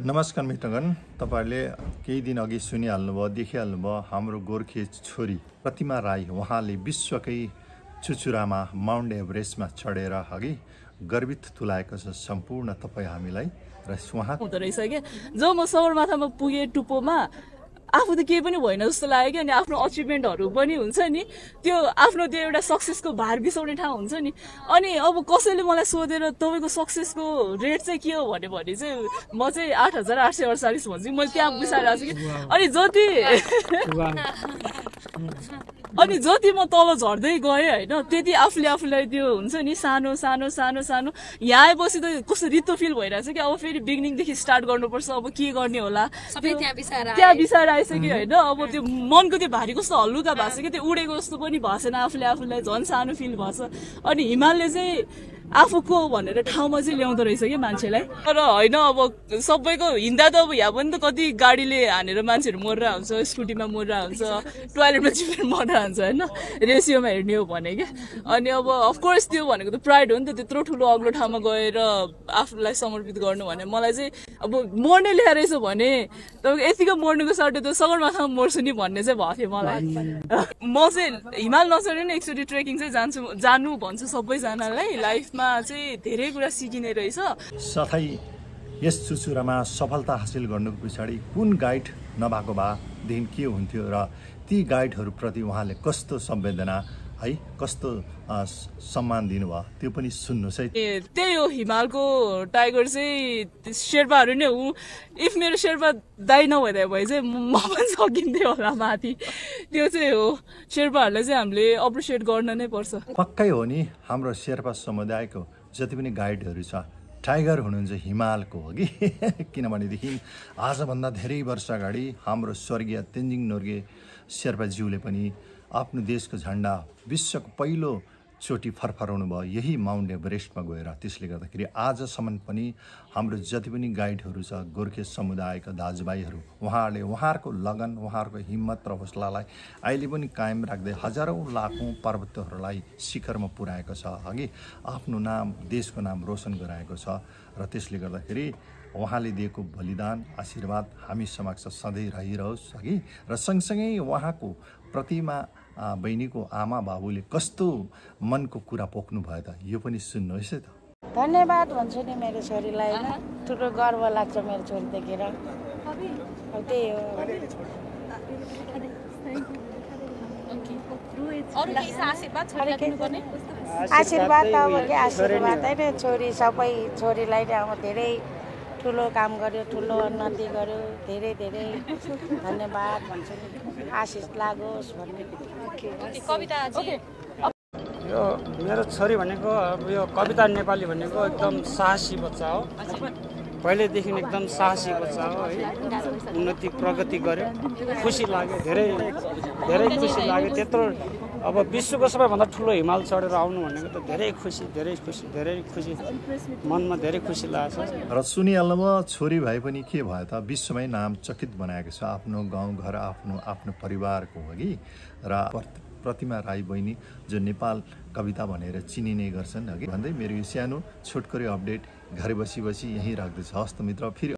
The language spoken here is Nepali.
नमस्कार मित्रगण, तपाईहरुले केही दिन अघि सुनिहाल्नुभयो, देखिहाल्नुभयो हाम्रो गोर्खे छोरी प्रतिमा राई। उहाँले विश्वकै चुचुरामा माउन्ट एभरेस्टमा चढेर अघि गर्वित तुल्याएको छ सम्पूर्ण तपाई हामीलाई। र उहाँ हुँदो रहेछ के जो म सगरमाथामा पुगे टुप्पोमा आफू त केही पनि भएन जस्तो लाग्यो कि। अनि आफ्नो अचिभमेन्टहरु पनि हुन्छ नि, त्यो आफ्नो त्यो एउटा सक्सेसको भार बिसाउने ठाउँ हुन्छ नि। अनि अब कसैले मलाई सोधेर तपाईको सक्सेसको रेट चाहिँ के हो भने चाहिँ म चाहिँ 8848 भन्छु। मैले त्यहाँ बिसाइरहेको छु कि। अनि जति म तल झर्दै गएँ हैन, त्यति आफूलाई त्यो हुन्छ नि सानो सानो सानो सानो यहाँ आएपछि त कस्तो रित्तो फिल भइरहेछ कि। अब फेरि बिगिनिङ देखि स्टार्ट गर्नुपर्छ, अब के गर्ने होला सबै त्यहाँ बिसाएर आइसक्यो हैन। अब त्यो मनको त्यो भारी कस्तो हल्लुका भएको छ कि, त्यो उडेको जस्तो पनि भएन, आफूलाई झन् सानो फिल भएछ। अनि हिमालले चाहिँ आफूको भनेर ठाउँमा चाहिँ ल्याउँदो रहेछ कि मान्छेलाई। तर हैन, अब सबैको हिँड्दा त अब यहाँ पनि त कति गाडीले हानेर मान्छेहरू मरिरहेको हुन्छ, स्कुटीमा मरिरहेको हुन्छ, टोयलेटमा चिपेर मरिरहेको हुन्छ हैन, रेसियोमा हेर्ने हो भने के। अनि अब अफकोर्स त्यो भनेको त प्राइड हो नि त, त्यत्रो ठुलो अग्लो ठाउँमा गएर आफूलाई समर्पित गर्नु भने। मलाई चाहिँ अब मर्ने ल्याएर रहेछ भने तपाईँको यतिको मर्नुको सट्टै त सगरमाथामा मर्छु नि भन्ने चाहिँ भएको थियो मलाई। म चाहिँ हिमाल नचढे नि एकचोटि ट्रेकिङ चाहिँ जानु भन्छु सबैजनालाई। लाइफमा चाहिँ धेरै कुरा सिकिने रहेछ। साथै यस चुचुरामा सफलता हासिल गर्नुको पछाडि कुन गाइड नभएको भएदेखि के हुन्थ्यो र ती गाइडहरुप्रति उहाँले कस्तो संवेदना है, कस्तो सम्मान दिनुभयो, त्यो पनि सुन्नुस् है। त्यही हो हिमालको टाइगर चाहिँ शेर्पाहरू नै हो। इफ मेरो शेर्पा दाइ नभइदिए भए चाहिँ म पनि सकिन्थ्यो होला माथि। त्यो चाहिँ हो, शेर्पाहरूलाई चाहिँ हामीले अप्रिसिएट गर्न नै पर्छ। पक्कै हो नि, हाम्रो शेर्पा समुदायको जति पनि गाइडहरू छ टाइगर हुनुहुन्छ हिमालको हो कि। किनभनेदेखि आजभन्दा धेरै वर्ष अगाडि हाम्रो स्वर्गीय तेन्जिङ नोर्गे शेर्पाज्यूले पनि आफ्नो देशको झण्डा विश्वको पहिलो चोटि फरफराउनु भयो यही माउन्ट एभरेस्टमा गएर। त्यसले गर्दाखेरि आजसम्म पनि हाम्रो जति पनि गाइडहरू छ गोर्खे समुदायका दाजुभाइहरू, उहाँहरूले उहाँहरूको लगन, उहाँहरूको हिम्मत र हौसलालाई अहिले पनि कायम राख्दै हजारौं लाखौं पर्वतहरूलाई शिखरमा पुर्याएको छ अघि, आफ्नो नाम, देशको नाम रोशन गराएको छ। र त्यसले गर्दाखेरि उहाँले दिएको बलिदान, आशीर्वाद हामी समक्ष सधैँ रहिरहोस् अघि। र सँगसँगै उहाँको प्रतिमा बहिनीको आमा बाबुले कस्तो मनको कुरा पोख्नु भयो त, यो पनि सुन्नुहोस् है त। धन्यवाद भन्छु नि मेरो छोरीलाई, ठुलो गर्व लाग्छ मेरो छोरी देखेर। त्यही हो। आशीर्वाद त अब के आशीर्वाद होइन, छोरी सबै छोरीलाई नै अब धेरै ठुलो काम गर्यो, ठुलो उन्नति गर्यो, धेरै धेरै धन्यवाद भन्छु नि, आशिष लागोस् भन्ने। यो मेरो छोरी भनेको यो कविता नेपाली भनेको एकदम साहसी बच्चा हो। पहिलेदेखि एकदम साहसी बच्चा हो है। उन्नति प्रगति गर्यो, खुसी लाग्यो, धेरै धेरै खुसी लाग्यो। त्यत्रो अब विश्वको सबैभन्दा ठुलो हिमाल चढेर आउनु भनेको त धेरै खुसी मनमा धेरै खुसी लागेको छ। र सुनिहाल्नुभयो, छोरी भए पनि के भयो त, विश्वमै नाम चकित बनाएको छ आफ्नो गाउँ घर, आफ्नो परिवारको हगि। र प्रतिमा राई बहिनी जो नेपाल कविता भनेर चिनिने गर्छन् हगि भन्दै मेरो यो सानो छोटकरी अपडेट घर बसी यही राख्दैछ। हस्त मित्र, फेरि